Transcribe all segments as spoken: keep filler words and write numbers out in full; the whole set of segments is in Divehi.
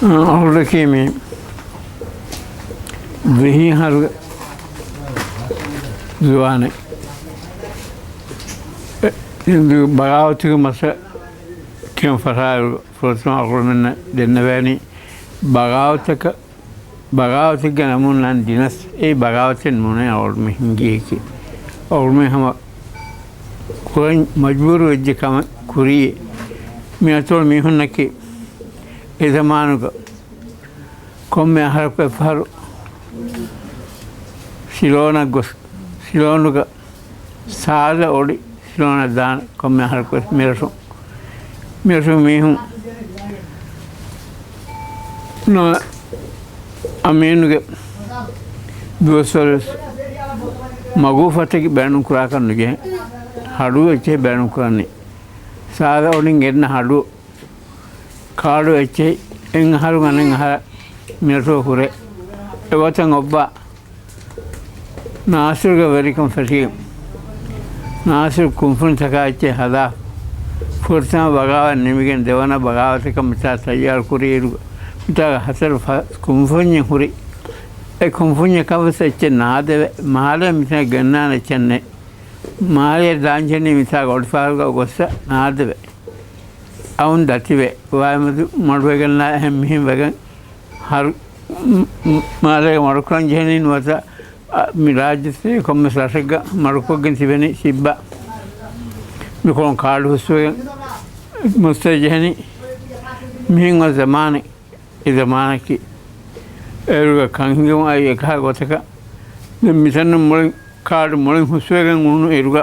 އަހުރު ދެކީ މި ވިހި އަހަރު ޒުވާނެއް. އެ، ހިންދު ބަޣާވަތުގެ މަސައްކަތް ކިޔަން ފަށާއިރު ފުރަތަމަ އަހަރުމެންނަށް ދެންނެވޭނީ ބަޣާވަތަކަށް، ބަޣާވަތެއްގެ ނަމުން ނަން ދިނަސް އެއީ ބަޣާވަތެއް ނޫނޭ އަހަރުމެން ހިންގިއްޔަކީ. އަހަރުމެން ހަމަ ކުރަން މަޖްބޫރު ވެއްޖެ ކަމެއް ކުރީ. މި އަތޮޅު މީހުންނަކީ އެ ޒަމާނުގަ ކޮންމެ އަހަރަކު އެއްފަހަރު ސިލޯނަށް ގޮސް، ސިލޯނުގަ ސާދަ އޮޑި ސިލޯނަށް ދާނެ ކޮންމެ އަހަރަކު ވެސް މިރަށު، މިރަށު މީހުން ނަ، އަމީނުގެ ދުވަސްވަރު ވެސް މަގޫފަތަކެއް ބޭނުން ކުރާކަށް ނުޖެހޭ. ހަޑު އެއްޗެއް ބޭނުން ކުރަނީ. ސާދަ އޮޑިން ގެންނަ ހަޑު ކާޑު އެއްޗެހި އެއް އަހަރު ގަނެ އަހަރަށް މިރަށު ހުރޭ. އެގޮތަށް އޮއްވާ ނާސިރުގެ ވެރިކަން ފެށިގެން، ނާސިރު ކުންފުނިތަކާ އެއްޗެއް ހަދާ، ފުރަތަމަ ބަޣާވަތް ނިމިގެން ދެވަނަ ބަޣާވަތަކަށް މިތާ ތައްޔާރު ކުރި އިރު، މިތާގަ ހަތަރު ފަ، ކުންފުންޏެއް ހުރި. އެ ކުންފުންޏަކަށް ވެސް އެއްޗެއް ނާދެވޭ. މާލެ މިތާ ގެންނާނެ އެއްޗެއް ނެތް. މާލެ ދާންޖެހެނީ މިތާގަ އޮޑިފަހަރުގަ ގޮއްސަ ނާދެވޭ. އައުން ދަތިވެ، ވާތްމަދު މަޑުވެގެންނާ އެހެން މިހެން ވެގެން ހަރު، މ، މ، މާލޭގަ މަޑުކުރަން ޖެހެނީ ނުވަތަ، އަ، މި ރާއްޖެ ކޮންމެސް ރަށެއްގަ މަޑުކޮށްގެން ތިބެނީ ސިއްބަ. މިކޮޅުން ކާޑު ހުސްވެގެން މުސްތަ ޖެހެނީ. މިހެން އޮތް ޒަމާނެއް، އެ ޒަމާނަކީ އޭރުގަ ކަން ހިނގަމުން އައި އެކަހަ ގޮތަކަށް. ދެން މިތަނުން މުޅިން ކާޑު މުޅިން ހުސްވެގެން އުޅުނު އިރުގަ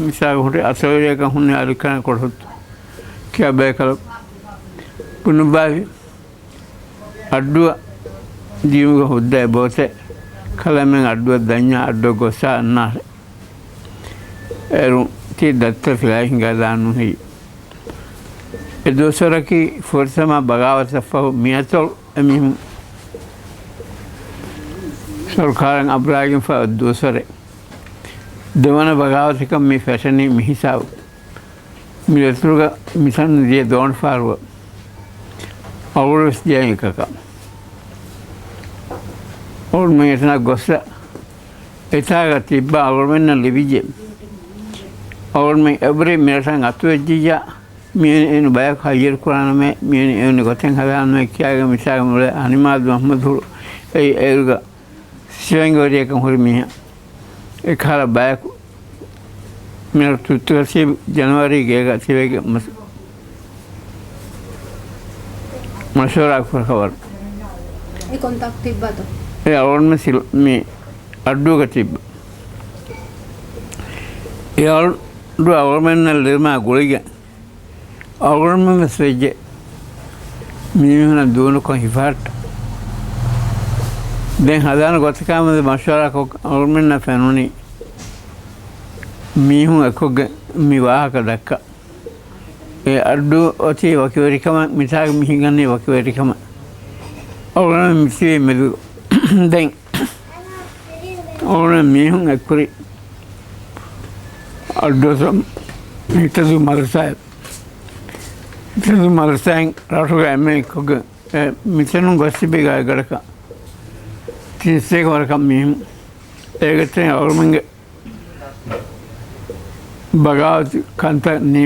މިސާލު ހުރި އަތޮޅުވެރިޔަކަށް ހުންނެ އަލިކަން ކޮޅުހުއްތު ކިޔާ ބޭކަލަށް ބުނުއްވާފި. އައްޑުއަށް ދިޔުމުގެ ހުއްދައެއް ބޯތެ ކަލަމެން އައްޑުއަށް ދަންޏާ އައްޑުއަށް ގޮއްސާ އަންނާށެ. އޭރު ތީ ދައްތަ ފިލާއި ހިނގާ ދާން ނުހި. އެ ދުވަސްވަރަކީ ފުރަތަމަ ބަޣާވަތަށްފަހު މިއަތޮޅު އެމީހުން ސަރުކާރަށް އަބުރާގެންފަ ދުވަސްވަރެއް. ދެވަނަ ބަޣާވަތަކަށް މި ފެށެނީ މި ހިސާބު. މި ދަތުރުގަ މިތަނުން ދިޔަ ދޯނިފާރުވަ އަޅުގަނޑު ވެސް ދިޔަ އެކަކަށް. އަޅުގަނޑުމެން އެތަނަށް ގޮއްސަ އެތާގަ ތިއްބާ އަޅުގަނޑުމެންނަށް ލިބިއްޖެ. އަޅުގަނޑުމެން އެބުރި މިރަށަށް އަތުވެއްޖިއްޔާ، މިއޮން އެން ބަޔަކު ހައްޔަރު ކުރާނަމޭ، މިއޮން އެން ގޮތެއް ހަދާނަމޭ ކިޔާގެން މިތާގަ މުޅޭ ހަނިމާދު މަހްމަދު ހުޅު އެއީ އޭރުގަ ސިވެންގެ ވެރިޔަކަށް ހުރި މީހާ. އެކަހަލަ ބަޔަކު މިރަށު ތުއްތުގަސީ ޖަނަވަރީ ގޭގަ ތިބެގެ މަސް، މަޝްވަރާ ކުރަ ކަވަރު. އެ ކޮންތާކު ތިއްބާތޯ؟ އެ އަޅުގަނޑުމެން ސިލް، މި އައްޑޫގަ ތިއްބަ. އެ އައްޑޫ އަޅުގަނޑުމެންނަށް ލިބުމާ ގުޅިގެން އަޅުގަނޑުމެން ވެސް ވެއްޖެ މީހުނަށް ދޫނުކޮށް ހިފަހައްޓަ. ދެން ހަދާނެ ގޮތަކާމެދު މަޝްވަރާކޮށް އަޅުގަނޑުމެންނަށް ފެނުނީ މީހުން އެކޮށްގެން މި ވާހަކަ ދައްކާ. އެ އައްޑޫ އޮތީ ވަކިވެރިކަމަށް، މިތާގަ މި ހިނގަނީ ވަކިވެރިކަމަށް. އަޅުގަނޑުމެން މިތިބީ މެދު. ދެން އަޅުގަނޑު މީހުން އެއްކުރި އައްޑޫ ހިތަދޫ މަދްރަސާއެއް، ހިތަދޫ މަދްރަސާއިން ރަށުގަ އެންމެ އެއްކޮށްގެން އެ މިތަނުން ގޮސް ތިބި ގާތްގަނޑަކަށް ތިން ސަތޭކަ ވަރަކަށް މީހުން އޭގެ ތެރެއިން އަޅުގަނޑުމެންގެ ބަޣާވަތު ކަންތައް ނި،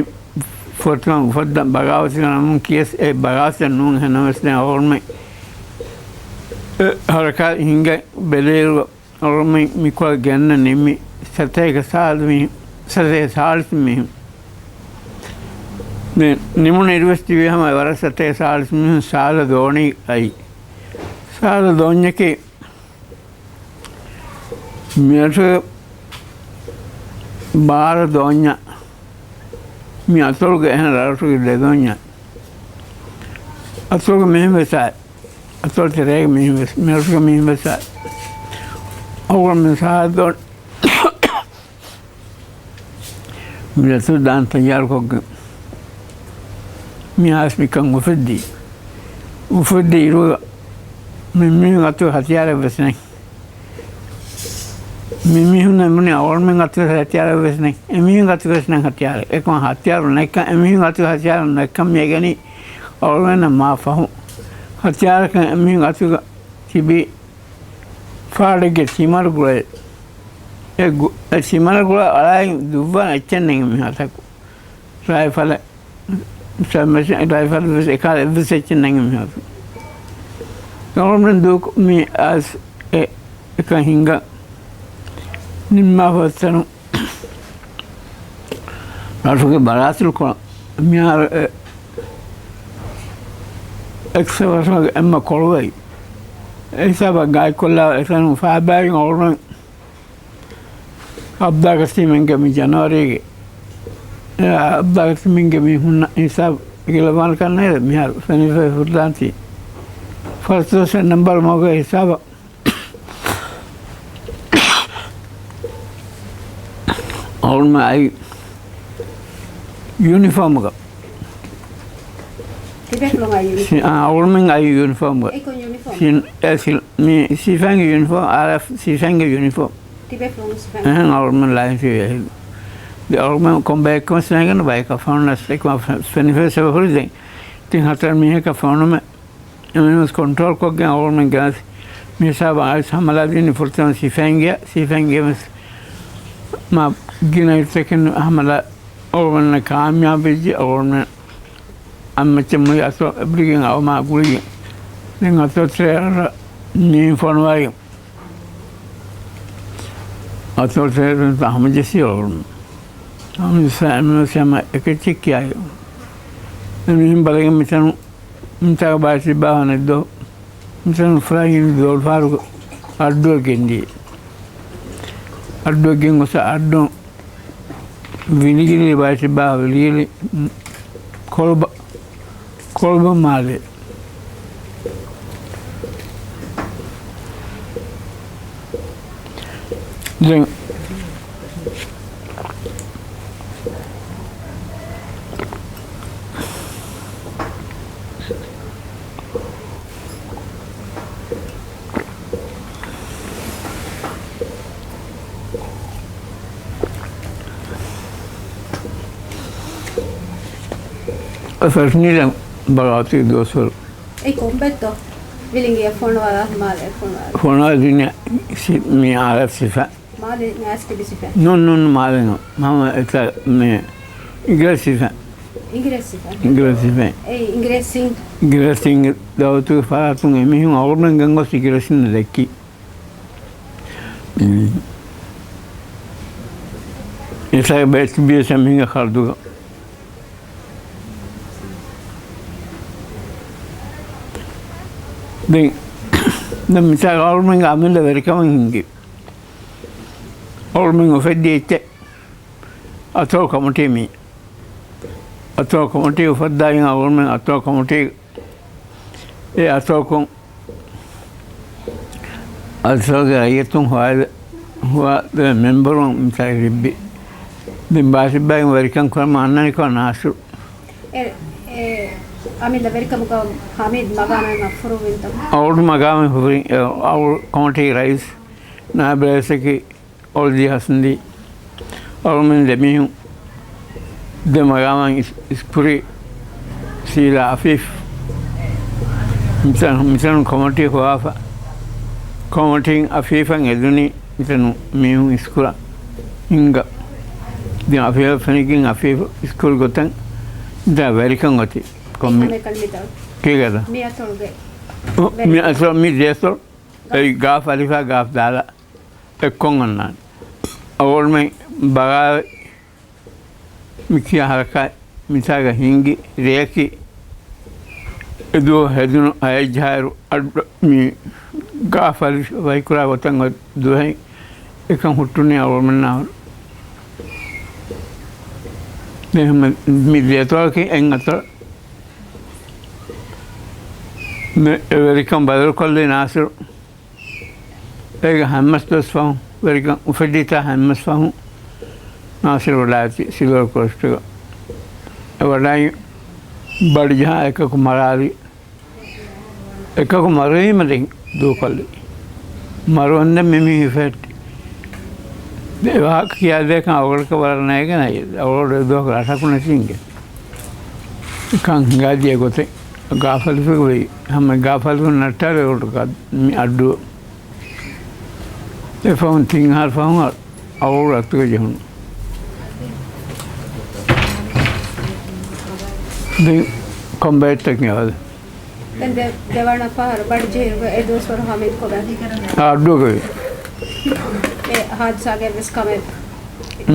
ފުރަތަމަ އުފައްދަން ބަޣާވަތުގެ ނަމުން ކިޔަސް އެ ބަޣާވަތެއް ނޫން. އެހެންނަމަވެސް ދެން އަޅުގަނޑުމެން އެ ހަރަކާތް ހިނގައި ބެލިއިރު އަޅުގަނޑުމެން މިކޮޅަށް ގެންނަ ނިންމި ސަތޭކަ ސާޅީސް މީހުން، ސަތޭކަ ސާޅީސް މީހުން. މި ނިމުނު އިރުވެސް ތިބީ ހަމަ ވަރަށް ސަތޭކަ ސާޅީސް މީހުން ސާދަ ދޯނި އައި. ސާދަ ދޯންޏަކީ މިރަށުގެ ބާރަ ދޯންޏަށް، މި އަތޮޅުގެ އެހެން ރަށްރަށުގެ ދެ ދޯންޏަށް. އަތޮޅުގެ މީހުން ވެސް އައި. އަތޮޅު ތެރޭގެ މީހުން ވެސް، މިރަށުގެ މީހުން ވެސް އައި. އަޅުގަނޑުމެން ސާދަ ދޯން މި ދަތުރު ދާން ތައްޔާރުކޮށްގެން މި އާސް މިކަން އުފެއްދީ. އުފެއްދި އިރުގަ މި މީހުން އަތުގަ ހަތިޔާރެއް ވެސް ނެތް. މި މީހުންނަށް ބުނި އަޅުގަނޑުމެން އަތުގަ ހަތިޔާރެއް ވެސް ނެތް. އެމީހުން އަތުގަ ވެސް ނެތް ހަތިޔާރެއް. އެކަމަ ހަތިޔާރު ނެތްކަން، އެމީހުން އަތުގަ ހަތިޔާރު ނެތްކަން މި އެނގެނީ އަޅުގަނޑުމެންނަށް މާ ފަހުން. ހަތިޔާރަކަށް އެމީހުން އަތުގަ ތިބީ ފާޑެއްގެ ތިމަރު ގުޅައެއް. އެ ގު-، އެ ތިމަރު ގުޅަ އަޅާއިން ދުއްވާން އެއްޗެއް ނެތް މިހާތަކު. ރައިފަލެއް، ސަބްމެޝިން ރައިފަލް ވެސް އެކާ އެއްވެސް އެއްޗެއް ނެތް މިހާތަކު. ގަވަރމެންޓް ދޫކޮށް މި އަސް އެ އެކަން ހިންގަން ނިންމާފަ އޮތްތަނުން ރަށުގެ ބަރާތިލް ކޮޅަށް މިހާރު އެ އެކްސްކަވޭޝަންގެ އެންމެ ކޮޅުވައި އެ ހިސާބަށް ގާތްކޮށްލާ އެތަނުން ފައިބާގެން އޮޅުން އަބްދާ ގަސީމެންގެ މި ޖަނަވަރީގެ، އެ އަބްދާ ގަސީމެންގެ މީ ހުންނަ ހިސާބު ގިލަވާން ކަންނޭރެ މިހާރު ފެނިފައި ފުރުދާންތީ. ފަރުތޯސެ ނަންބަރު މަގުގެ ހިސާބަށް އަޅުމެން އައި ޔުނިފޯމުގަ. ތިބޭފުޅުން އައި ސި-، އާ، އަޅުމެން އައި ޔުނިފޯމުގަ. އެ ކޮން ޔުނިފޯމް؟ ސި-، އެ ސި-، މި ސިފައިންގެ ޔުނިފޯމް، އާރްއެފް ސިފައިންގެ ޔުނިފޯމް. ތިބޭފުޅުން ސިފައިން؟ އެހެން އަޅުމެން ލައިން ސިފައި. ދެ އަޅުމެން ކޮންބައެއްކަމަށް ސިފައިންގެ ބައެއް ކަފަނުން އަސް އެކު ފެނިފެ ސެބަ ހުރި ދެން. ތިން ހަތަރު މީހަކަށް ފެނުމެ އެމެންވެސް ކޮންޓްރޯލް ކޮށްގެން އަޅުމެން ގެނަސް މި ހިސާބަށް އައިސް ހަމަލާ ދިނީ ފުރަތަމަ ސިފައިންގެ، ސިފައިންގެ ވެސް މާ ގިނަ އިރުތަކެއް ހަމަލާ އަޅުމެންނަށް ކާމިޔާބުވެއްޖެ. އަޅުމެން އަންމައްޗަށް މުޅި އަތޮޅު އެބަރިގެން އައުމާ ގުޅިގެން ދެން އަތޮޅު ތެރޭ ރަށް މީހުން ފޮނުވައިގެން އަތޮޅު ތެރޭ ރަށް ހަމަޖެއްސި އަޅުމެން ހަމަޖެއްސާ އެމެންވެސް ހަމަ އެކައްޗެއް ކިޔާއި އެމީހުން ބަލަގެން މިތަނު މިތާގަ ބާތިބާ ހަނެއްދޯ. މިތަނު ފުރާ އިން ދޯލްފާރުގަ އައްޑުއެއް ގެންދިޔަ. އައްޑުއެއް ގެން ގޮސް އައްޑު ވިލިގިލި ބާތިބާ ވިލިގިލި ކޮޅުބަ، ކޮޅުބަ މާލެ. ދެން ފެށުނީ ދެން ބަރާތީ ދުވަސްވަރު. އެ ކޮންބެއްތޯ؟ ވިލިނގިއަށް ފޮނުވާލާ، މާލެ ފޮނުވާލާ. ފޮނުވާލި ދިން ސި-، މި އާރްއެފް ސިފަ. މާލެ ނާސް ތިބި ސިފަ. ނޫން، ނޫން، މާލެ ނޫން. ހަމަ އެތަ މި އިނގިރޭސި ސިފަ. އިނގިރޭސި ސިފަ. އިނގިރޭސި ސިފަ. އެ އިނގިރޭސިން. އިނގިރޭސިންގެ ދައުލަތުގެ ފަރާތުން އެމީހުން އަޅުމެން ގެންގޮސް އިނގިރޭސިން ދެއްކި. އެސައި ބޭސް ބިޔަސް އެމީހުންގެ ޚަރަދުގަ. ދެން، ދެން މިސާލު އަޅުމެންގެ އަމިއްލަ ވެރިކަމަށް ހިނގި. އަޅުމެން އުފެއްދި އެއްޗެއް އަތޮޅު ކޮމިޓީ މީ. އަތޮޅު ކޮމިޓީ އުފައްދާގެން އަޅުމެން އަތޮޅު ކޮމިޓީ އެ އަތޮޅު ކޮ-، އަތޮޅުގެ ރައްޔިތުން ހޮވާލި-، ހޮވާލި މެމްބަރުން މިތާ ރިއްބި. ދެން ބާސިބާގެ ވެރިކަން ކުރަމުން އަންނަނިކޮށް ނާސިރު. އެ، އެ، އަމިއްލަ ވެރިކަމުގަ ހަމީދު މަގާމެއް މަފްރޫ ވިންތަ؟ އަޅު މަގާމެއް ހުރި، އެ، އަޅު ކޮމިޓީ ރައީސް، ނާއިބު ރައީސަކީ އޮޅިދީ ހަސަންދީ. އަޅުމެން ދެމީހުން ދެ މަގާމަށް އިސް-، އިސްކުރީ ސީލާ އަފީފް. މިތަނު، މިތަނު ކޮމިޓީ ހޮވާފަ. ކޮމިޓީން އަފީފަށް އެދުނީ މިތަނު މީހުން އިސްކުރަން ހިންގަ. ދެން އަފީފަށް ފެނިގެން އަފީފް އިސްކުރި ގޮތަށް ދާ ވެރިކަން އޮތީ. ކޮންމެ-، ކީގަދަ؟ މި އަތޮޅުގެ. މި އަތޮޅު، މި ދެ އަތޮޅު. އެއީ ގާފް އަލިފާ ގާފް ދާލާ އެއްކޮށް އަންނާނެ. އަޅުމެން ބަލާލި މި ކިޔާ ހަރަކާތް މިތާގަ ހިނގި ރެޔަކީ އެ ދުވަހު ހެދުނު ހައެއްޖަހާއިރު އައްޑު މި ގާފް އަލިފާ ވަކިކުރާ ގޮތަށް އޮތް ދުވަހެއް އެކަން ހުއްޓުނީ އަޅުމެންނާ ހުރި. ދެން މި ދެ އަތޮޅަކީ އެއް އަތޮޅެއް. މި އެ ވެރިކަން ބަދަލުކޮށްލީ ނާސިރު. އޭގެ ހަތް މަސް ދުވަސް ފަހުން، ވެރިކަން އުފެއްދިތާ ހަތް މަސް ފަހުން ނާސިރު ވަޑާއިގަތީ ސިލްވަރ ކްރޯސްޓަކަށް. އެ ވަޑާއި ބަޑިޖަހާ އެކަކު މަރާލި. އެކަކު މަރުވީމަ ދެން ދޫކޮށްލި. މަރުވަންދެން މި މީހުން ހިފެހެއްޓި. ދެ ވާހަކަ ކިޔާދޭކަން އަޅުގަނޑަކަށް ވަރަށް ނޭގެން އައި. އަޅުގަނޑު އެ ދުވަހު ރަށަކު ނެތި އިނގޭ. އެކަން ހިނގާދިޔަ ގޮތެއް. ގާފަލުފި ވެއި. ހަމަ ގާފަލު ނައްޓާލެ އޮޑު މި އައްޑު. އެ ފަހުން ތިން އަހަރު ފަހުން އަވަޅު އަތުގަ ޖެހުނު. ދެން ކޮމްބޭޓްތަކެއް އަވަދ. ދެން ދެ-، ދެވަނަ ފަހަރު ބަޑިޖެހިރުގަ އެ ދުވަސްވަރު ހަމީދު ކޮބާ؟ އައްޑުގަ. އެ ހާދިސާގެ އެއްވެސް ކަމެއް؟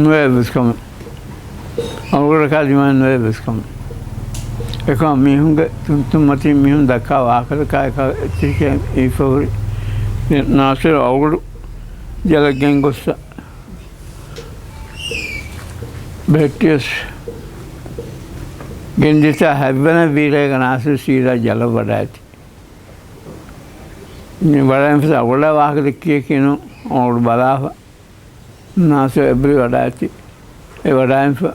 ނުވެ އެއްވެސް ކަމެއް. އަޅުގަނޑަކާ ދިމާއިން ނުވެ އެއްވެސް ކަމެއް. އެކަމަ މީހުންގެ ތުންތުންމަތީން މީހުން ދައްކާ ވާހަކަތަކާ އެކަ އެއްޗެކޭ އިފަހުރި. ނާސިރު އަޅުގަނޑު ޖަލަށް ގެންގޮއްސަ ބެހެއްޓިޔަސް ގެންދިތާ ހަތްވަނަ ވީރޭގަ ނާސިރު ސީދާ ޖަލަށް ވަޑައިތި. ވަޑައިންފަސް އަޅުގަނޑާ ވާހަކަ ދެއްކިޔަކީ ނޫން. އަޅުގަނޑު ބަލާފަ. ނާސިރު އެބަހުރި ވަޑައިތި. އެ ވަޑައިންފަ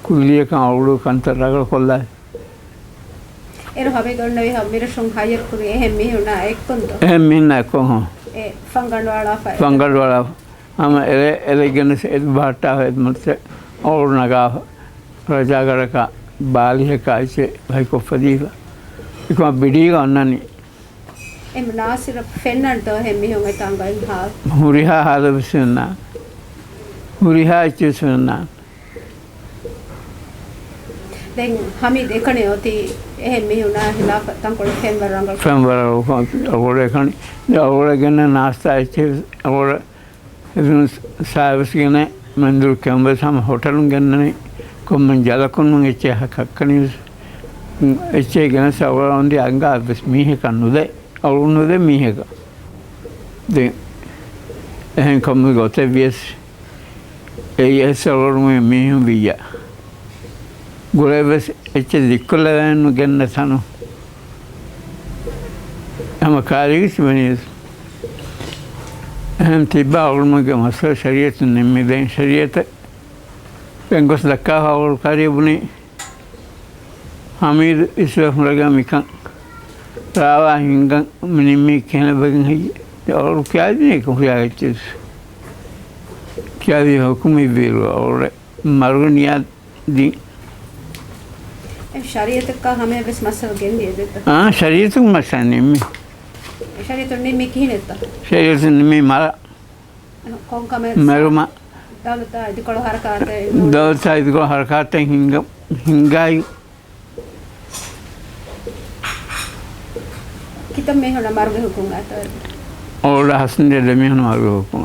ކުއްލިއަކަށް އަޅުގަނޑު ކަންތައް ރަނގަޅު ކޮށްލާ. އޭރު ހަމީދު އޮންނެވި ހަ މިރަށުން ހައްޔަރު ކުރީ އެހެން މީހުންނާ އެއްކޮންތޯ؟ އެހެން މީހުންނާ އެއްކޮން ހޯ. އެ ފަންގަނޑު އަޅާފަ އެ ފަންގަނޑު އަޅާފަ. ހަމަ އެރޭ އެރޭ ގެނެސް އެ ބަހައްޓާފަ އެ މައްޗަށް އަޅުގަނޑު ނަގާފަ. ރަޖާގަޑަކާ ބާލިހަކާ އެއްޗެއް ބަހިކޮށްފަ ދީފަ. އެކަމަ ބިޑީގަ އޮންނަނީ. އެ ނާސިރަށް ފެންނަންތޯ އެހެން މީހުން އެތާނގައި ހާ؟ ހުރިހާ ހާލެއް ވެސް ފެންނާނެ. ހުރިހާ އެއްޗެއް ވެސް ފެންނާނެ. ދެން ހަމީދު އެކަނި އޮތީ އެހެން މީހުންނާ ހިލާފަށް ތަންކޮޅެއް ފެންވަރު ރަނގަޅު. ފެންވަރު ރަނގަޅު އަޅުގަނޑު އެކަނި. އަޅުގަނޑު ގެންނަ ނާސްތާ އެއްޗެއް ވެސް އަޅުގަނޑު އެދުނު ސާވިސް ގެނެ މެންދުރު ކެމްވެސް ހަމަ ހޮޓަލުން ގެންނަނީ. ކޮންމެ ޖަލަކުން ނޫން އެއްޗެއް ހަ-، ކައްކަނިވެސް އެއްޗެއް ގެނެސް އަޅުގަނޑު އަނގާ އެއްވެސް މީހަކަށް ނުދޭ. އަޅުގަނޑު ނުދޭ މީހަކަށް. ދެން އެހެން ކަމުގެ ގޮތެއް ވިޔަސް އެއީ އެސް އަޅުގަނޑުމެން މީހުން ވިއްޔާ. ގުޅޭ ވެސް އެއްޗެއް ދިއްކޮށްލެވޭނު ގެންނަ ތަނު. ހަމަ ކާރީގެ ތިބެނީ ވެސް. އެހެން ތިއްބާ އަޅުގަނޑުމެންގެ މައްސަލަ ޝަރީއަތުން ނިންމި ދެން ޝަރީއަތަށް ގެންގޮސް ދައްކާފަ އަޅުގަނޑު ކާރީ ބުނީ. ހަމީދު އިސްވެ ހުރެގެން މިކަން ރާވާ ހިނގަން މި ނިންމީ ކިހިނެއްވެގެން ހެއްޔޭ؟ އަޅު ކިޔާދިނީ އެކަން ހުރިހާ އެއްޗެއް. ކިޔާދި ހުކުމެއްވީއިރު އަޅުގަނޑު މަރުގެ ނިޔާ ދިން. އެ ޝަރީއަތަކާ ހަމަޔަށް ވެސް މައްސަލަ ގެންދިޔަ ދެއްތަ؟ އާ، ޝަރީއަތުން މައްސަލަ ނިންމީ. ޝަރީއަތުން ނިންމީ ކިހިނެއްތަ؟ ޝަރީއަތުން ނިންމީ މަރަށް. ކޮން ކަމެއް؟ މެރުމަށް. ދައުލަތާ އިދިކޮޅު ހަރަކާތެއް ނޫން. ދައުލަތާ އިދިކޮޅު ހަރަކާތެއް ހިންގަ-، ހިންގާއި. ކިތައް މީހުންނަށް މަރުގެ ހުކުމް އައިތޯ؟ އޯޑަ ހަސަން ދެ މީހުން މަރުގެ ހުކުމް.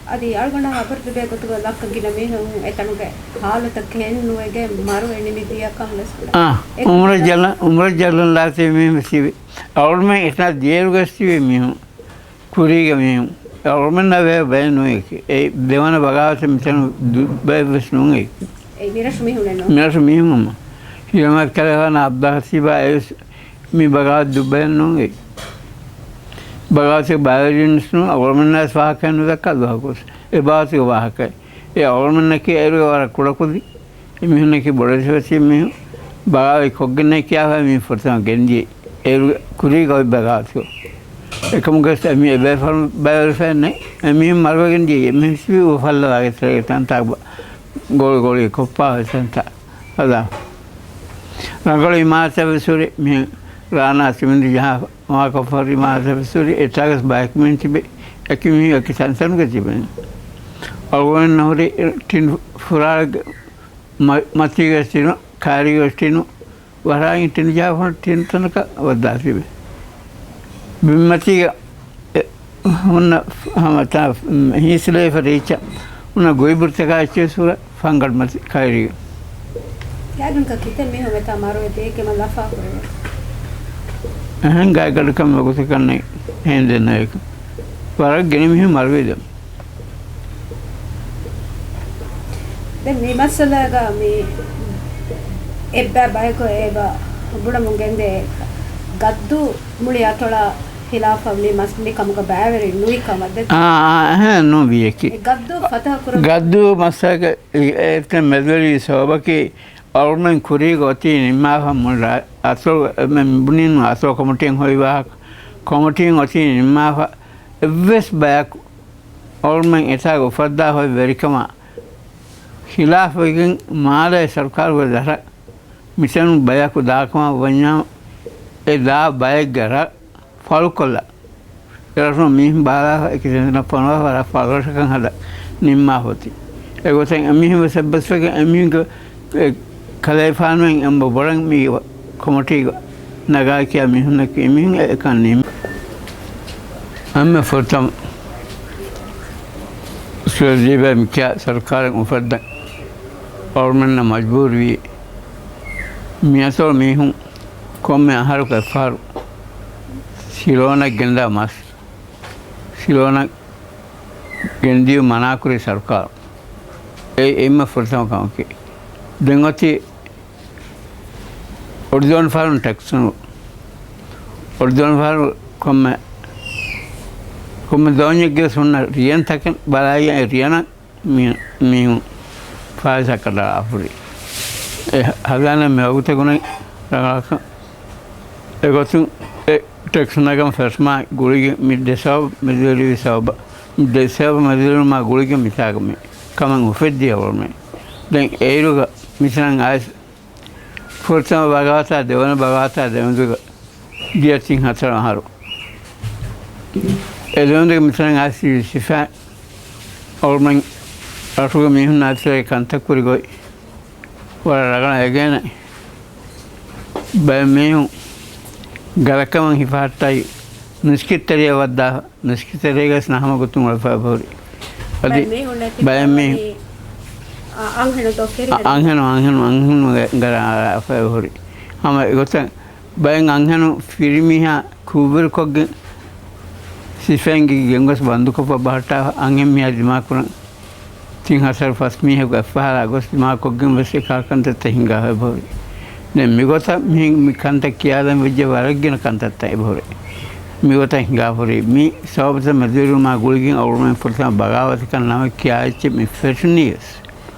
އަދި އަޅުގަނޑަށް ހަބަރު ލިބޭ ގޮތުގަ ލައްކަ ގިނަ މީހުން އެތަނުގެ ހާލަތަށް ކެހެން ނުވެގެން މަރުވެ ނިމިދިޔަ ކަން ވެސް އާ، އެ އުމްރަ ޖަލަ-، އުމްރަ ޖަލަން ލާތީ މީހުން ވެސް ތިބި. އަޅުމެން އެތަނަށް ދިޔައިރުގަސް ތިބި މީހުން. ކުރީގެ މީހުން. އަޅުމެންނަށް ވޭ ބައެއް ނުވޭ. އެ ދެވަނަ ބަޣާވާތެއް މިތަނު ދު-، ބައެއްވެސް ނޫން އެ. އެ މިރަށު މީހުންނެއް ނޫން. މިރަށު މީހުން ހަމަ. ހިޔަމަތް ކަލޭފާނު އަބްދާ ހަސީބާ އެވެސް މި ބަޣާވާތު ދުއްބައެއް ނޫން އެ. ބަޣާވާތުގެ ބައިވެރިންވެސް ނޫން. އަޅުމެންނަށް ވެސް ވާހަކައެއް ނުދައްކާ ދުވަހަކުވެސް. އެ ބަޣާވާތުގެ ވާހަކައެއް. އެ އަޅުމެންނަކީ އޭރުގެ ވަރަށް ކުޑަކުދި. އެމީހުންނަކީ ބޮޑެތި ފެތި މީހުން. ބަޣާވާތް ކޮށްގެންނޭ ކިޔާފަ މީ ފުރަތަމަ ގެންދިޔަ. އޭރު ކުރީގަ އޮތް ބަޣާވާތު. އެކަމުގަސް އެމީ އެބޭފުޅުން ބައިވެރިފައެއް ނެތް. އެމީހުން މަރުވެގެން ދިޔަ. އެމީހުން ސިބި އުފައްލަވާގެ ތެރޭގެ ތަންތާ ބަ-، ގޯޅި ގޯޅި ކޮށްޕާ އޮތް ތަންތާ. އަދާ. ރަނގަޅު އިމާރާތެއް ވެސް ހުރި މި ރާނާ ސިމެންތު ޖަހާފަ. މާކޮށްފަރި މާތަވެސް ހުރި އެތާގަސް ބަޔަކު މީހުން ތިބެ. އެކި މީހުން އެކި ތަންތަނުގަ ތިބެނީ. އަޅުގަނޑު ހުރި ޓިން ފުރާޅެއްގެ މަ-، މަތީގަސް ޓިނު، ކާރީގަސް ޓިނު، ވަރާއިން ޓިނު ޖާފަން ޓިނު ތަނަކަށް ވައްދާ ތިބެ. ބިންމަތީގަ އެ، ހުންނަ ހަމަ ތާ، ހީސްލޭ ފަރީޗަ ހުންނަ ގޮތްބުރުތަކާ އެއްޗެއް ސުރަ ފަންގަޑު މަތި ކައިރީގަ. ގާތްގަނޑަކަށް ކިތައް މީހުން އެތާ މަރުވެ ދޭކެމަ ލަފާކުރެވޭ. އެހެން ގާތްގަނޑަކަށް މަގުތަކަށް ނެތް ހޭނދެން ނައިކު. ވަރަށް ގިނަ މީހުން މަރުވި ދެން. ދެން މި މައްސަލާގަ މި އެއްބައި ބަޔަކު އެބަ ބުނަމުން ގެންދޭ ގައްދޫ މުޅި އަތޮޅާ ހިލާފަށް މި މަސް-، މި ކަމުގަ ބައިވެރި ނުވި ކަމަށް ދެ-، އާ، އާ، އެހެން ނޫން ވިޔަކީ. އެ ގައްދޫ ފަތަހަ ކުރުން. ގައްދޫ މައްސަލަގެ އެ-، އެތަން މެދުވެރި ސަބަބަކީ އަޅުމެން ކުރީގަ އޮތީ ނިންމާފަ މުޅި ރާ-، އަތޮޅު އެ-، މެ-، ބުނީނު އަތޮޅު ކޮމިޓީން ހޮވި ވާހަކަ. ކޮމިޓީން އޮތީ ނިންމާފަ އެއްވެސް ބަޔަކު އަޅުމެން އެތާގަ އުފައްދާ ހޮވި ވެރިކަމާ ހިލާފުވެގެން މާލޭ ސަރުކާރުގެ ދަށަށް މިތަނުން ބަޔަކު ދާކަމަށް ވަންޏާ، އެ ދާ ބައެއްގެ ރަށް ފަޅުކޮށްލާ، އެ ރަށުން މީހުން ބާލާފަ، އެކި ތެންތެނަށް ފޮނުވާފަ ރަށް ފަޅުރަށަކަށް ހަދާ ނިންމާފަ އޮތީ. އެގޮތަށް އެމީހުން ވެސް އެއްބަސްވެގެން އެމީހުންގެ އެ ކަލޭފާނުއިން އެނބުރި ބޮޑަށް މި ކޮމިޓީގަ ނަގާ ކިޔާ މީހުންނަކީ އެމީހުން އެކަން ނިންމި. އެންމެ ފުރަތަމަ ސުވެދީބޭ މިކިޔާ ސަރުކާރެއް އުފައްދަން އަޅުމެންނަށް މަޖްބޫރުވީ. މިއަތޮޅު މީހުން ކޮންމެ އަހަރަކު އެއްފަހަރު ސިލޯނަށް ގެންދާ މަސް، ސިލޯނަށް ގެންދިޔުން މަނާކުރި ސަރުކާރު. އެއީ އެންމެ ފުރަތަމަ ކަމަކީ. ދެން އޮތީ އޮޑިދޯން ފަހަރުން ޓެކްސް ނު، އޮޑިދޯން ފަހަރު ކޮންމެ، ކޮންމެ ދޯންޏެއްގެ ހުންނަ ރިޔަންތަކެއް ބަލާލިޔަ އެ ރިޔަނަށް މި-، މީހުން ފާއިސާ ކަނޑައަޅާފަ ހުރި. އެ ހަދާނެ މި ވަގުތެއް ގުނައި ރަނގަޅަކަށް. އެގޮތުން އެ ޓެކްސް ނަގަން ފެށުމާ ގުޅިގެން މި ދެ ސަބަބު މެދުވެރިވި ސަބަބަށް، މި ދެ ސަބަބު މެދުވެރިވުމާ ގުޅިގެން މިތާގަ މި ކަމެއް އުފެއްދިޔަ އަޅުމެން. ދެން އޭރުގަ މިތަނަށް އައިސް ފުރަތަމަ ބަޣާވާތާ ދެވަނަ ބަޣާވާތާ ދެމެދުގަ ދިޔަ ތިން ހަތަރު އަހަރު. އެ ދެމެދުގަ މިތަނަށް އައިސް ސިފައިން އަޅުމެން ރަށުގެ މީހުންނާ އެތެރޭ ކަންތައް ކުރި ގޮތް ވަރަށް ރަގަޅަށް އެގޭނެ. ބައެއް މީހުން ގަރަކަމަށް ހިފަހައްޓައި ނުސްކިތްތެރިޔަށް ވައްދާ، ނުސްކިތްތެރިޔަގަސް ނަހަމަ ގޮތުން އޮޅިފައި ހުރި. އަދި ބައެއް މީހުން ނެތި ބައެއް މީހުން އަ-، އަންހެނުން ތޯ ފިރިހެނުން؟ އަންހެނުން، އަންހެނުން، އަންހެނުން ގަރާފައި ހުރި. ހަމަ އެގޮތަށް ބައެއް އަންހެނުން ފިރިމީހާ ކުށްވެރިކޮށްގެން ސިފައިންގެ ގެންގޮސް ބަންދުކޮށްފަ ބަހައްޓާ އަންހެން މީހާ ދިމާކުރަން ތިން ހަތަރު ފަސް މީހަކު އެއްފަހަރާ ގޮސް ދިމާކޮށްގެން ވެސް އެކާ ކަންތައްތައް ހިނގާފައި ހުރި. ދެން މިގޮތަށް މި، މި ކަންތައް ކިޔާލަން ވެއްޖެ ވަރަށް ގިނަ ކަންތައްތައް އެބަހުރި. މިގޮތަށް ހިނގާފަ ހުރި. މި ސަބަބުތައް މެދުވެރިވުމާ ގުޅިގެން އަޅުގަނޑުމެން ފުރަތަމަ ބަޣާވަތުކަން ނަމަ ކިޔާ އެއްޗެއް މި ފެށުނީ ވެސް.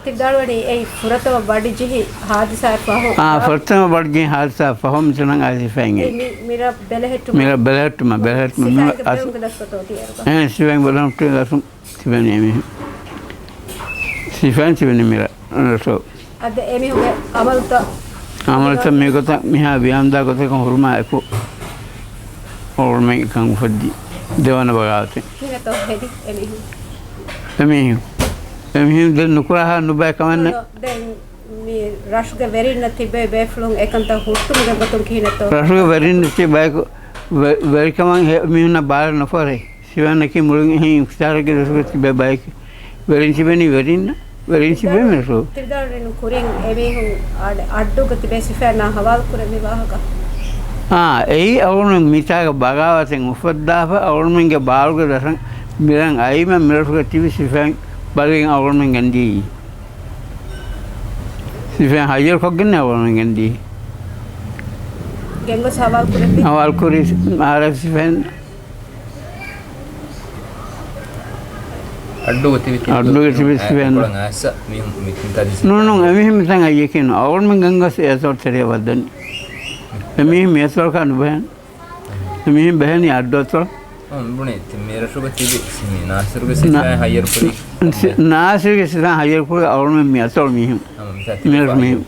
ތި ވިދާޅުވަނީ އެއީ ފުރަތަމަ ބަޑި ޖެހި ހާދިސާއަށް ފަހު. އާ، ފުރަތަމަ ބަޑި ޖެހި ހާދިސާއަށް ފަހު މިތަނަށް އައި ސިފައިން އެއީ. މި، މި ރަށް ބެލެހެއްޓުމަށް. މި ރަށް ބެލެހެއްޓުމަށް، ބެލެހެއްޓުމަށް. މި ސިފައިންގެ އަސް-، ބެލުމުގެ ދަސްކޮށް ތޯ ތިޔަރުގަ؟ އެ، ސިފައިން ބެލެހެއްޓުމަށް އަސް ތިބެނީ އެމީހުން. ސިފައިން ތިބެނީ މިރަށް، ރަށު. އަދި އެމީހުންގެ އަމަލުތައް، އަމަލުތައް މިގޮތަށް މިހާ ވިޔާނުދާ ގޮތަކަށް ހުރުމާ އެކު އަޅުގަނޑުމެން އެކަން އުފެއްދި ދެވަނަ ބަޣާވަތެއް. ކިހިނެއްތޯ ހެދި އެމީހުން؟ އެމީހުން، އެމީހުން ދެން ނުކުރާހާ ނުބައި ކަމެއް ނެތް. ދެން މި ރަށުގެ ވެރިންނަށް ތިބޭ ބޭފުޅުން އެކަންތައް ހުއްޓުމުގެ ގޮތުން ކިހިނެއްތޯ؟ ރަށުގެ ވެރިންނަށް ތިބޭ ވެ-، ވެރިކަމަށް އެ މީހުންނަށް ބާރެއް ނުފޯރޭ. ސިފައިންނަކީ މުޅިން އެހެން އިޤްތިދާރެއްގެ ދަށުގަ ތިބޭ ބައެކޭ. ވެރިން ތިބެނީ ވެރިންނަށް. ވެރިން ތިބޭ މިރަށު. ތި ވިދާޅުވި ކުރިން އެމީހުން އަޑް-، އައްޑޫގަ ތިބޭ ސިފައިންނާ ހަވާލު ކުރެއްވި ވާހަކަ. އާ، އެއީ އަޅުގަނޑު މިތާގަ ބަޣާވަތެއް އުފައްދާފަ، އަޅުގަނޑުމެންގެ ބާރުގެ ދަށަށް މިރަށް އައީމަ މިރަށުގަ ތިބި ސިފައިން ބަލިގެން އަޅުގަނޑުމެން ގެންދިޔީ. ސިފައިން ހައްޔަރު ކޮށްގެން އަޅުގަނޑުމެން ގެންދިޔީ. ގެންގޮސް ހަވާލު ކުރެއްވި؟ ހަވާލު ކުރީ އާރްއެފް ސިފައިން. އައްޑޫގަ ތިބި ތިބި އައްޑޫގަ ތިބި ތިބި އެ ތިބި ކޮޅަށް އައިސް މީހުން މި ތިން ތާ ދިސް ނޫން، ނޫން، އެމީހުން މިތަން އައްޔަކީ ނޫން. އަޅުގަނޑުމެން ގެންގޮސް އެ އަތޮޅު ތެރެއަށް ވައްދަނީ. އެމީހުން މި އަތޮޅަކާ ނުބެހެން. އެމީހުން ބެހެނީ އައްޑު އަތޮޅަށް. އޮ، މި ބުނީ ތި މި ރަށުގަ ތިބި މި ނާސިރުގެ ނާ-، ސިފައިން ހައްޔަރު ކުރީ. ނާ-، ނާސިރުގެ ސިފައިން ހައްޔަރު ކުރީ އަޅުގަނޑުމެން މި އަތޮޅު މީހުން. މި ރަށު މީހުން.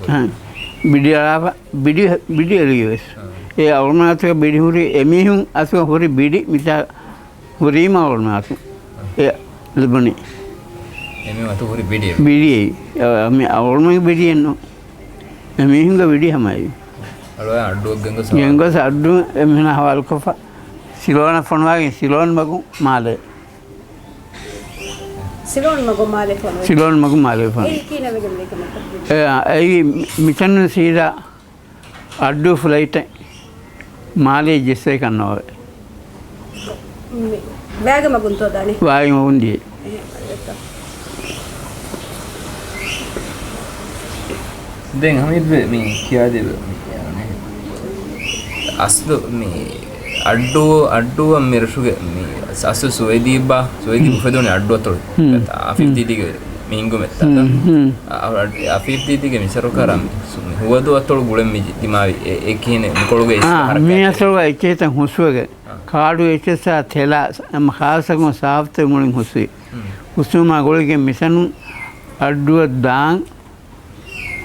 ބިޑި އަޅާފަ، ބިޑި، ބިޑި އެޅި ވެސް. އެ އަޅުގަނޑުމެން އަތުގަ ބިޑި ހުރި، އެމީހުން އަތުގަ ހުރި ބިޑި މިތާ ހުރީމަ އަޅުގަނޑުމެން އަތު. އެ ލިބުނީ. އެމީހުން އަތު ހުރި ބިޑި. ބިޑި. އަ، މި އަޅުގަނޑުމެން ބިޑިއެއް ނޫން. އެމީހުންގެ ބިޑި ހަމައެވެ. އަޅުގަނޑު އައްޑޫއަށް ގެންގޮސް ގެންގޮސް އައްޑޫ އެމީހުން ހަވާލުކޮށްފަ ސިލޯނަށް ފޮނުވާގެން ސިލޯން މަގު މާލެ. ސިލޯން މަގު މާލެ ފޮނުވި. ސިލޯން މަގު މާލެ ފޮނުވި. އެއީ ކިހިނެއް ވެގެން މި ކަމަކަށް؟ އެ، އެއީ މި-، މިތަނުން ސީދާ އައްޑޫ ފްލައިޓެއް މާލޭ ޖެއްސޭކަށް ނޯވޭ. މި ވާގެ މަގުން ތޯ ދާނީ؟ ވާގެ މަގުން ދިޔަ. ދެން ހަމީދު މި ކިޔާދެވޭ މި އަސްލު މި އައްޑޫ، އައްޑޫއަށް މި ރަށުގެ މި އަސްލު ސުވެދީބާ، ސުވެދީ އުފެދުނީ އައްޑު އަތޮޅު. ހުން. އަފީފް ދީދީގެ މި ހިނގުމެއް ތާ. ހުން. އަ-، އަ-، އަފީފް ދީދީގެ މި ސަރުކާރާ މި ހުވަދު އަތޮޅު ގުޅެން މި ދިމާވި އެ، އެ ކިހިނެއް މިކޮޅުގެ އާ، މި އަތޮޅުގަ އެއްޗެހިތައް ހުސްވެގެން، އާ. ކާޑު އެއްޗެއްސާ ތެލާ، އެމް ޚާއްސަކޮށް ސާފްތައް މުޅިން ހުސްވި. ހުސްވުމާ ގުޅިގެން މިތަނުން އައްޑުއަށް ދާން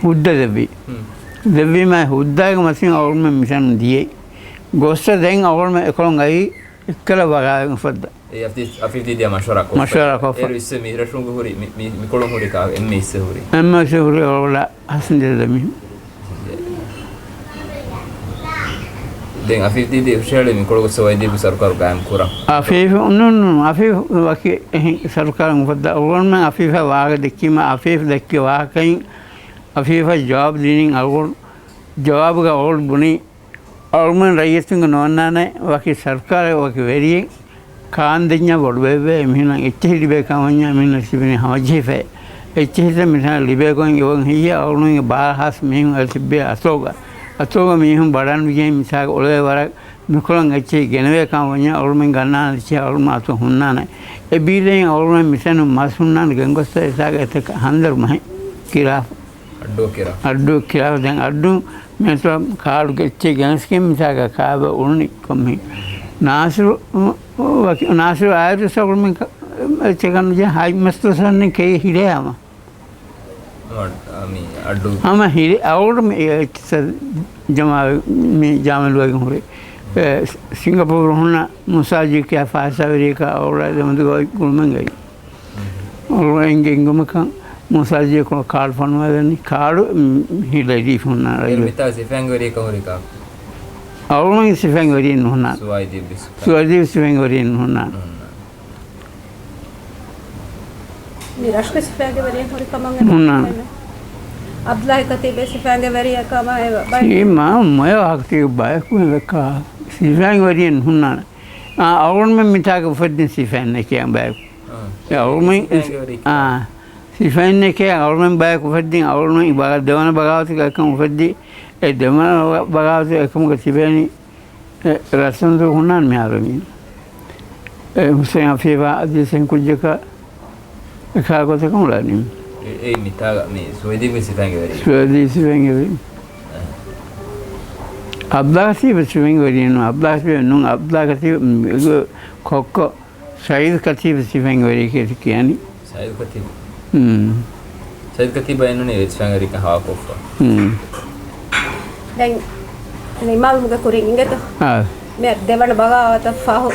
ހުއްދަ ދެއްވި. ހުން. ދެއްވީމާ ހުއްދާގެ މަތިން އަޅުގަނޑުމެން މިތަނުން ދިޔައީ. ގޮއްސަ ދެން އަޅުގަނޑުމެން އެކޮޅުން އައީ އެއްކަލަ ވަގާގެން އުފައްދަ. އެ އަފީފް، އަފީފް ދީދީއާ މަޝްވަރާ ކޮށްފަ. މަޝްވަރާ ކޮށްފަ. އޭރު އިއްސެ މި ރަށުން ހުރި، މި، މި، މިކޮޅުން ހުރި ކާ، އެންމެ އިއްސެ ހުރި. އެންމެ އިއްސެ ހުރި އަޅުގަނޑާ ހަސަން ދެދަމީ. ދެން އަފީފް ދީދީ ހުށަހެޅި މިކޮޅުގަ ސުވައިދީބު ސަރުކާރު ގާއިމް ކުރަން. އަފީފް، ނޫން، ނޫން، އަފީފް ވަކި އެހެން ސަރުކާރު އުފައްދާ އަޅުގަނޑުމެން އަފީފާ ވާހަކަ ދެއްކީމަ، އަފީފް ދެއްކި ވާހަކައިން އަފީފާ ޖަވާބު ދިނިން އަޅުގަނޑު ޖަވާބުގަ އަޅުގަނޑު ބުނީ، އަޅުމެން ރައްޔިތުންގެ ނޯންނާނެ ވަކި ސަރުކާރެއް ވަކި ވެރިއެއް ކާން ދެންޏާ ބޮޑުވެއްވޭ އެމީހުންނަށް އެއްޗެހި ލިބޭ ކަމަށް ވަންޏާ އެމީހުންނަށް ތިބެނީ ހަމަޖެހިފައި. އެއްޗެހިތައް މިތާ ލިބޭ ގޮތް އެވަން ހެއްޔޭ އަޅުމެންގެ ބާރަ ހާސް މީހުން އަދި ތިއްބޭ އަތޮޅުގަ. އަތޮޅުގަ މީހުން ބަޑާން ވިގެން މިތާގަ އުޅޭ ވަރަށް މިކޮޅަށް އެއްޗެހި ގެނެވޭ ކަމަށް ވަންޏާ އަޅުމެން ގަންނާނެ އެއްޗެހި އަޅުމެން އަތު ހުންނާނެ. އެ ބީލައިން އަޅުމެން މިތަނުން މަސް ހުންނާނެ ގެންގޮސްފަ އެތާގަ އެތަކަށް ހަނދަރު މަހެއް ކިރާފަ. އައްޑޫ ކިރާ. އައްޑޫ ކިރާ. ދެން އައްޑޫ މޭތުރާ ކާޑު ގެއްޗެއް ގެނެސްގެން މިތާގަ ކާބަ އުޅުނި ކޮންމެ. ނާސިރު، ނާސިރު އާއިރު ސަބުރުމެން އެއްޗެކަން ނުޖެހޭ ހަތް މަސް ދުވަސް ވަންނެ ކެއި ހިރޭ ހަމަ. މި އައްޑޫ. ހަމަ ހިރޭ އައުރު މި އެއްޗެއް ޖަމާ މި ޖާމިލުވަގެ ހުރެ. އެ، ސިންގަޕޫރު ހުންނަ މުސާޖީ ކިޔާ ފާސާވެރިޔަކާ އައުރާ ދެމަދުގަ ގުޅުމެން ގައި. އަޅުގަނޑު އެނގި އެނގުމަކަށް މުސާޖީއަކު ކާޑު ފޮނުވާލަނީ. ކާޑު، މް، ހިލަ ލީފުންނާ އޭރު ރައްޔި. މިތާ ސިފައިންގެ ވެރިޔަކަށް ހުރި ކާކު؟ އަޅުގަނޑު ސިފައިންގެ ވެރިއެއް ނުހުންނާނެ. ސުވައިދީބް ސިފައިން. ސުވައިދީބް ސިފައިންގެ ވެރިއެއް ނުހުންނާނެ. ނުހުންނާނެ. މި ރަށުގެ ސިފައިންގެ ވެރިއެއް ހުރި ކަމަށް އެ ނުހުންނާނެ. އަބްދުﷲ ކަތީބެއް ސިފައިންގެ ވެރިއެއް ކަމަށް އެ ބައި. އޭ މާ، މޮޔަ ވާހަކަތީ ބަޔަކު ވެކާ. ސިފައިންގެ ވެރިއެއް ނުހުންނާނެ. އާ، އަޅުގަނޑުމެން މިތާގަ އުފެއްދިން ސިފައިންނެކޭ ބަޔަކު. އާ. އެ އަޅުމެން ސިފައިންގެ ވެރި. އާ. ސިފައިންނެކޭ އަޅުމެން ބަޔަކު އުފެއްދިން އަޅުމެން ބަ-، ދެވަނަ ބަޣާވަތުގަ އެކަން އުފެއްދި. އެ ދެވަނަ ބަޣާވަތު އެކަމުގަ ތިބޭނީ، އެ ރަސްމަދޫ ހުންނާން މިހާރު މީ. އެ ހުސެން އަފީފާ އަދި ހުސެން ކުއްޖަކާ އެކާ ގޮތަކަށް އުޅާނީ. އެ، އެއީ މިތާގަ މި ސުވައިދީބް ސިފައިންގެ ވެރި. ސުވައިދީބް ސިފައިންގެ ވެރި. އަބްދުﷲ ކަތީބު ސިފައިންގެ ވެރި ނޫން. އަބްދުﷲ ކަތީބު ނޫން. އަބްދުﷲ ކަތީބު މި ކޮއްކޮ ސައީދު ކަތީބު ސިފައިންގެ ވެރިއެކޭ ކިޔަނީ. ސައީދު ކަތީބު. ހުން. ސައީދު ކަތީބާ އެންނުނީ ސިފައިންގެ ވެރިކަން ހަވާކޮށްފަ. ހުން. ދެން ނިމާލުމުގެ ކުރިން އިނގޭތޯ؟ އާ. މި ދެވަނަ ބަޣާވަތަށް ފަހު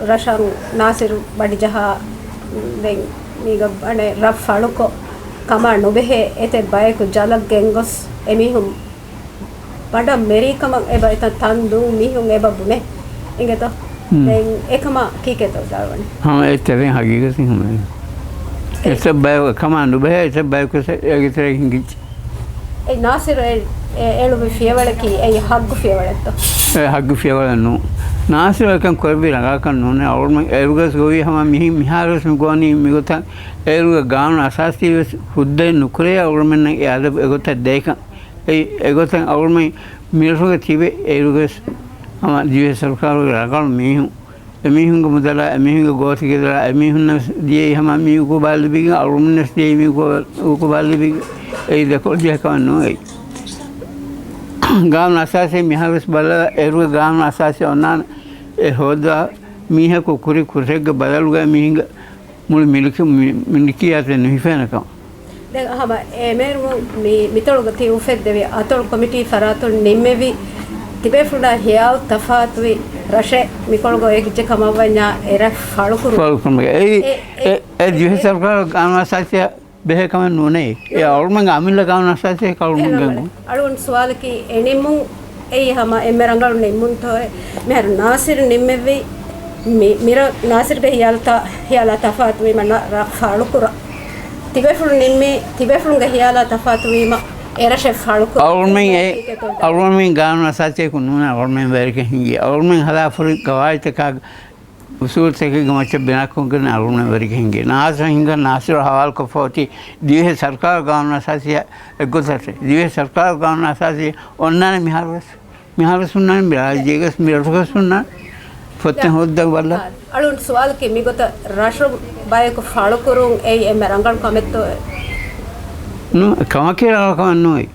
ރަށަށް ނާސިރު ބަޑިޖަހާ، ދެން މީގަ އަނެއް ރަށް ފަޅުކޮށް ކަމާ ނުބެހޭ އެތައް ބަޔަކު ޖަލަށް ގެންގޮސް އެމީހުން ބަނޑަށް މެރީ ކަމަށް އެބަ އެތަން ތަން ދުން މީހުން އެބަ ބުނޭ. އިނގޭތޯ؟ ހުން. ދެން އެކަމާ ކީކޭތޯ ދާވަނީ؟ ހަމަ އެއްޗެއް ދެން ހަގީގަތުން ހަމަ އެ އެތައް ބަޔަކު ކަމާ ނުބެހޭ، އެތައް ބަޔަކު އެގެތެރޭ ހިނގިއްޖެ. އެ ނާސިރު އެ، އެ އެޅުވި ފިޔަވަޅަކީ އެއީ ހައްގު ފިޔަވަޅެއްތޯ؟ އެ ހައްގު ފިޔަވަޅެއް ނޫން. ނާސިރު އެކަން ކުރެއްވި ރަނގަޅަކަށް ނޫނޭ. އަޅުގަނޑުމެން އޭރުގަސް ގޮވީ ހަމަ މިހި-، މިހާރުވެސް މި ގޮވަނީ މިގޮތަށް އޭރުގެ ގާނޫނު އަސާސީވެސް ހުއްދައެއް ނުކުރޭ އަޅުގަނޑުމެންނަށް އެ އަދަބު އެގޮތަށް ދޭކަން. އެ، އެގޮތަށް އަޅުގަނޑުމެން މިރަށުގަ ތިބެ އޭރުގަސް ހަމަ ދިވެހި ސަރުކާރުގެ ރަނގަޅު މީހުން. އެމީހުންގެ މުދަލާ، އެމީހުންގެ ގޯތިގެދޮރާ، އެމީހުންނަށް ދިޔައީ ހަމަ މި އުޤޫބާ ލިބިގެން، އަޅުގަނޑުމެންނަށް ދިޔައީ މި އުޤޫބާ، އުޤޫބާ ލިބިގެން. އެއީ ދެކޮޅު ޖެހޭ ކަމެއް ނޫން އެއީ. ގާނޫނު އަސާސީ މިހާރުވެސް ބަލާ، އޭރުގެ ގާނޫނު އަސާސީ އޮންނާނެ އެ ހޯދާ މީހަކު ކުރި ކުށެއްގެ ބަދަލުގައި މީހުންގެ މުޅި މިލްކި-، މި-، މިލްކިއްޔާތެއް ނުހިފޭނެ ކަމަށް. ދެން ހަމަ އެ މޭރުމުން މި-، މިތޮޅުގަ ތި އުފެއްދެވި އަތޮޅު ކޮމިޓީ ފަރާތުން ނިންމެވި ތިބޭފުޅުންނާ ހިޔާލު ތަފާތުވި ރަށެއް މިކޮޅުގަ އޮތް އެއްޗެއް ކަމަށްވަންޏާ އެ ރަށް ފަޅުކުރުން. ފަޅުކުރުމުގެ އެއީ، އެ، އެ، އެ، އެ ދިވެހި އެ، ސަރުކާރު ގާނޫނު އަސާސީއާ ބެހޭ ކަމެއް ނޫނޭ. އެ އަޅުމެންގެ އަމިއްލަ ގާނޫނު އަސާސީ ކަޅުމުން ގެންގުން. އަޅުގަނޑު ސުވާލަކީ އެ ނިންމުން އެއީ ހަމަ އެންމެ ރަނގަޅު ނިންމުންތޯއޭ؟ މިހާރު ނާސިރު ނިންމެވި މި-، މިރަށް ނާސިރުގެ ހިޔާލުތައް، ހިޔާލާ ތަފާތުވީމަ ނަ-، ރަށް ފާޅުކުރަން. ތިބޭފުޅުން ނިންމީ، ތިބޭފުޅުންގެ ހިޔާލާ ތަފާތުވީމަ އެރަށެއް ފާޅުކުރަން. އަޅުމެން އެ-، އަޅުމެން ގާނޫނު އަސާސީއަކު ނޫން އަޅުމެން ވެރިގެ ހިނގި. އަޅުމެން ހަދާފަ ހުރި ގަވާއިދުތަކާ އުސޫލުތަކެއްގެ މައްޗަށް ބިނާކޮށްގެން އަޅުގަނޑުމެން ވެރިގެ ހިނގޭ. ނާސިރު ހިނގާ ނާސިރު ހަވާލުކޮށްފަ އޮތީ ދިވެހި ސަރުކާރު ގާނޫނު އަސާސީއަށް އެއްގޮތަށް. ދިވެހި ސަރުކާރު ގާނޫނު އަސާސީ އޮންނާނެ މިހާރުވެސް. މިހާރުވެސް އޮންނާނެ މި ރާއްޖޭގަސް މި ރަށުގަސް އޮންނާނެ. ފޮތެއް ހޯއްދަން ވައްލަ. އަޅުން ސުވާލަކީ މިގޮތަށް ރަށު ބަޔަކު ފާޅުކުރުން އެއީ އެންމެ ރަނގަޅު ކަމެއްތޯ؟ ނު، ކަމަކީ ރަނގަޅު ކަމެއް ނޫން.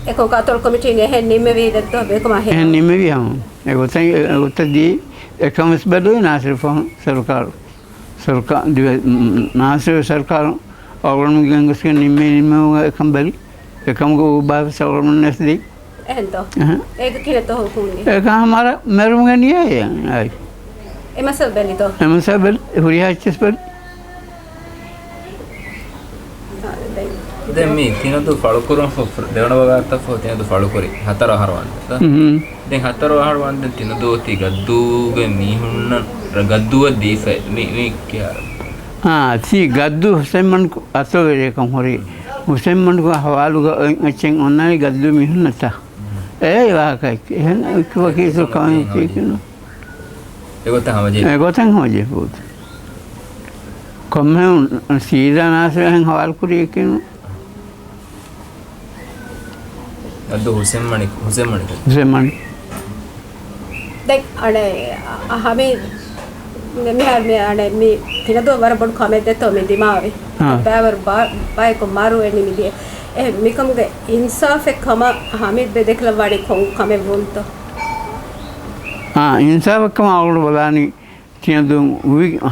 އެކަމަކު އަތޮޅު ކޮމިޓީން އެހެން ނިންމެވީ ދެއްތޯ ބޭކަމާ ހޭ. އެހެން ނިންމެވީ ހަމަ. އެގޮތަށް، އެގޮތަށް ދީ އެކަމަސް ބަދުވި ނާސިރު ފަހުން ސަރުކާރު. ސަރުކާ-، ދިވެ-، ނާސިރު ސަރުކާރު އަޅުގަނޑު ގެންގޮސްގެން ނިންމޭ ނިންމެވުމަށް އެކަން ބަލި. އެކަމުގެ އުބާވެސް އަޅުގަނޑު ނެސްދީ. އެހެންތޯ؟ އެހެން. އޭގަ ކިހިނެއްތޯ ހުކުމް ދީ؟ އޭގަ ހަމަ އަރަ މެރުމުގެ ނިޔާއެއް. އެ މައްސަލަ ބެލިތޯ؟ އެ މައްސަލަ ބެލި، ހުރިހާ އެއްޗެސް ބެލި. ދެން މި ތިނަދޫ ފަޅުކުރުން ފު-، ފު-، ދެވަނަ ވަގާތަށް ފަހު ތިނަދޫ ފަޅުކުރި ހަތަރު އަހަރު ވަންދެން. ދެން ހަތަރު އަހަރު ވަންދެން ތިނަދޫ އޮތީ ގައްދޫގެ މީހުންނަށް ރަ-، ގައްދޫއަށް ދީފައި މި، މި ކިހާ؟ އާ، ތީ ގައްދޫ ހުސެންމަންކު އަތޮޅުވެރިއަކަށް ހުރި. ހުސެންމަންކު ހަވާލުގަ އޮތް އެއްޗެއް އޮންނާނީ ގައްދޫ މީހުންނަށްތަ؟ އެ ވާހަކައެއް. އެހެން އެއްކި ވަކީ ސުކާން ކީކިނު. އެގޮތަށް ހަމަޖެހި. އެގޮތަށް ހަމަޖެހިފޫތު. ކޮންމެ ސީދާ ނާސިރު އެހެން ހަވާލު ކުރީކިނު. އަދު ހުސެންމަނި، ހުސެންމަނި. ހުސެންމަނި. ދެން އަނެ، އަ، ހަމީދު މި، މިހާރު މި އަނެ، މި ތިނަދޫ ވަރަށް ބޮޑު ކަމެއް ދެތޯ މި ދިމާވި. ހާ. ބައިވަރު ބާ-، ބަޔަކު މަރު އެ ނިމިދިޔަ. އެ މިކަމުގެ އިންސާފެއް ކަމަށް ހަމީދު ބެ ދެކިލައްވާނީ ކޮން ކަމެއް ވުންތޯ؟ އާ، އިންސާފެއް ކަމަށް އަޅުގަނޑު ބަލާނީ ތިޔަދުން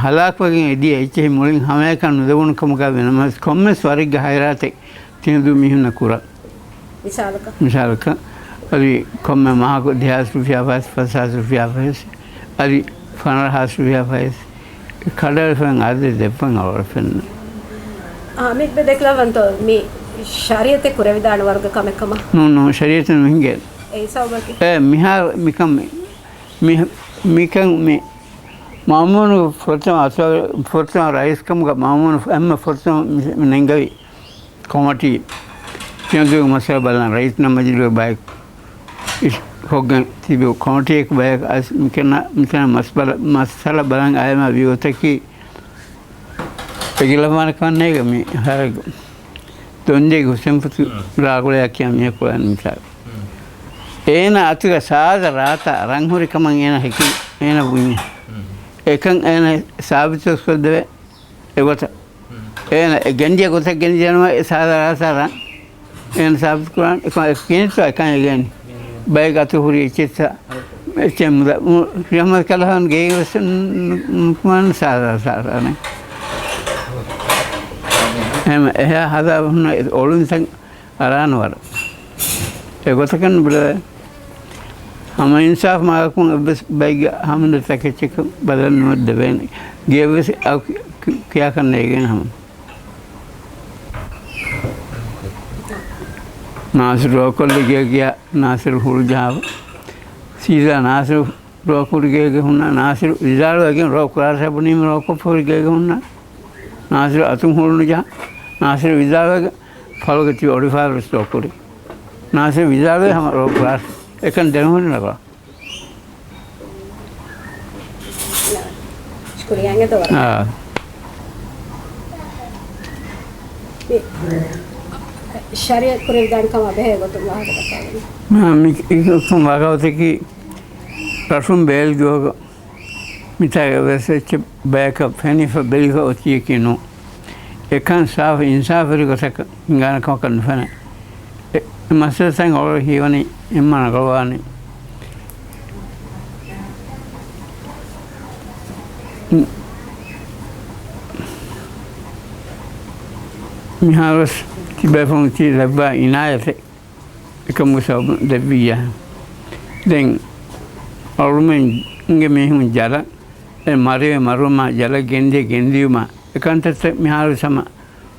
ހަލާކުވެގެން އެދިޔަ އެއްޗެހި މުޅިން ހަމައެކަން ނުދެވުނު ކަމުގަ ވެނަމަސް ކޮންމެސް ވަރެއްގެ ހައިރާތެއް ތިޔަދު މީހުންނަށް ކުރާ. މިސާލަކަށް؟ މިސާލަކަށް، އަދި ކޮންމެ މަހަކު ދެހާސް ރުފިޔާ ފަސް، ފަސްހާސް ރުފިޔާ ފަސް، އަދި ފަނަރަހާސް ރުފިޔާ ފަސް، ކަޑައެޅިފައި އަދި ދެއްވަން އަޅުގަނޑު ފެންނަ. އާ، މި ދެކިލަވަންތޯ މި ޝަރީއަތެއް ކުރެވިދާނެ ވަރުގެ ކަމެއް ކަމަށް؟ ނޫން، ނޫން، ޝަރީއަތެއް ނުހިނގޭ. އެ ހިސާބަކީ؟ އެ މިހާރު މިކަން މި، މި، މިކަން މި މައުމޫނު ފުރަތަމަ އަތޮޅު، ފުރަތަމަ ރައީސް ކަމުގަ މައުމޫނު އެންމެ ފުރަތަމަ މި، މި ނެންގެވި ކޮމިޓީ ތިޔަދޫ މައްސަލަ ބަލަން ރައީސް ނަމަޖިލުގެ ބަޔަކު އިސް ކޮށްގެން ތިބި ކޮމިޓީއެއް ބަޔަކު އަސް މިކަން މިތަނަށް މަސްބަލަ-، މައްސަލަ ބަލަން އައިމަ ވި ގޮތަކީ އެގިލަވާނެ ކަމެއް ނޭގެ މި ހަރަގު. ދޮންދޭގެ ހުސެންފުތު ރާގުޅަޔާ ކިޔާ މީހަކު އަން މިސާލު. އޭނާ އަތުގަ ސާދަ ރާތާ ރަންހުރި ކަމަށް އޭނާ ހެކި އޭނާ ބުންޏެ. އެކަން އޭނާ ސާބިތުވެސް ކޮށްދެވޭ. އެގޮތަށް އޭނަ އެ ގެންދިޔަ ގޮތަށް ގެންދިޔަނުމަ އެ ސާދަ ރާސާރާ އޭނަ ސާބިތު ކުރާން އެކަން އެ ކިނިތު އެކަން އެގޭނި. ބައެއް އަތު ހުރި އެއްޗެއްސަ އެއްޗެއް މުދަ ރިހަމަތް ކަލަހަން ގޭގެ ވެސް ނު-، ނު-، ނުކުމާން ސާދަ ރާސާރާނެ. އެހެމަ އެހާ ހަދާ ހުންނަ އޮޅުންތައް އަރާނު ވަރަށް. އެ ގޮތަކަށް ނުބުނެވޭ. ހަމަ އިންސާފް މާގަކުން އެއްވެސް ބައެއްގެ ހަމަ ތަކެއްޗަކަށް ބަދަލު ނުވެ ދެވޭނެ. ގެއެއްވެސް އައު ކި-، ކި-، ކިޔާކަށް ނޭގޭނެ ހަމަ. ނާސިރު ރޯކޮށްލި ގޭ ގިޔާ ނާސިރު ހުޅުޖަހާފަ. ސީދާ ނާސިރު ރޯކުރި ގޭގެ ހުންނަ ނާސިރު ވިދާޅުވެގެން ރޯކުރާށޭ ބުނީމަ ރޯކޮށްފަ ހުރި ގޭގެ ހުންނަ ނާސިރު އަތުން ހުޅުނުޖަހާ ނާސިރު ވިދާޅުވެގެން ފަޅުގެ ތިބި އޮޑިފާރުވެސް ރޯކުރި. ނާސިރު ވިދާޅުވެ ހަމަ ރޯކުރާށޭ. އެކަން ދެންހުރި ނަގާ. ޝުކުރިއްޔާ އިނގޭތޯ ވަރަށް. އާ. މި ޝަރީއަތް ކުރެވިދާނެ ކަމާ ބެހޭ ގޮތުން ވާހަކަ ދައްކާލަން. މާ މި އި-، އި-، ވާހަކަ ގޮތަކީ ރަށުން ބޭލި ދުވަހުގަ މިތާގަ ވެސް އެއްޗެއް ބަޔަކަށް ފެނިފަ ބެލިފަ އޮތީކީ ނޫން. އެކަން ސާފު އިންސާފުވެރި ގޮތަކަށް ހިނގާނެ ކަމަކަށް ނުފެނޭ. އެ މައްސަލަތައް އޮޅު ހީވަނީ އެންމެ ރަނގަޅުވާނީ. މިހާރުވެސް ތިބޭފުޅުން ތި ލައްވާ އިނާޔަތެއް އެކަމުގެ ސަބަބުން ދެއްވިއްޔާ. ދެން އަޅުމެންގެ މީހުން ޖަލަ، އެ މަރުވެ މަރުވުމާ، ޖަލަށް ގެންދިޔަ ގެންދިޔުމާ، އެކަންތައްތައް މިހާރުވެސް ހަމަ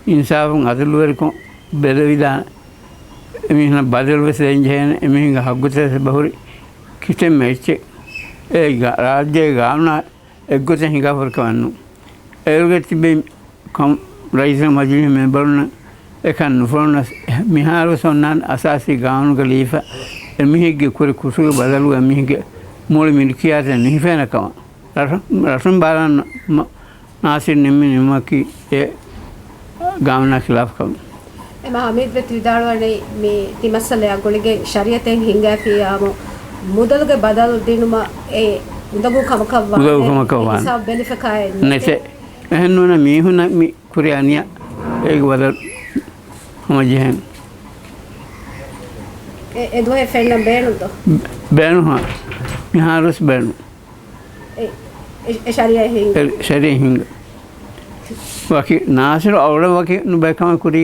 އިންސާފުން އަދުލުވެރިކޮށް ބެލެވިދާނެ. އެމީހުންނަށް ބަދަލުވެސް ދޭން ޖެހޭނެ. އެމީހުންގެ ހައްގުތައް ބަހުރި ކިތަންމެ އެއްޗެއް އެ ގާ-، ރާއްޖޭގެ ގާނޫނާ އެއްގޮތަށް ހިނގާފަ ހުރި ކަމެއް ނޫން. އޭރުގަ ތިބި ކަމް ރައީސް މަޖިލީހު މެމްބަރުންނަށް އެކަން ނުފޮނުނަސް، މިހާރުވެސް އޮންނާނެ އަސާސީ ގާނޫނުގަ ލީފަ އެމީހެއްގެ ކުރި ކުށުގެ ބަދަލުގަ އެމީހެއްގެ މުޅި މިލްކިޔާތެއް ނުހިފޭނެ ކަމަށް. ރަށު-، ރަށުން ބާރަށް މަ-، ނާސިރު ނިންމި ނިންމަކީ އެ ގާނޫނާ ޚިލާފް ކަމެއް. އެމަ ހަމީދު ވެސް ވިދާޅުވަނީ މި ތި މައްސަލައާ ގުޅިގެން ޝަރީއަތެއް ހިނގާފިއްޔާމު މުދަލުގެ ބަދަލު ދިނުމަށް އެ އުނދަގޫ ކަމަކަށް ވާނެ. އުނދަގޫ ކަމަކަށް ވާނެ. އިންސާފް ބެލިފަކާއެއް ނެތޭ. ނެތޭ. އެހެން ނޫނަ މީހުންނަށް މި ކުރި އަނިޔާ އޭގެ ބަދަލު ހަމަޖެހޭނެ. އެ، އެ ދުވަހެއް ފެންނަން ބޭނުންތޯ؟ ބޭނުން ހާ. މިހާރުވެސް ބޭނުން. އެ، އެ، އެ ޝަރީއަތް ހިންގަ. އެ ޝަރީއަތް ހިންގަ. ވަކި ނާސިރު އަޅުގަނޑަށް ވަކި ނުބައި ކަމެއް ކުރީ.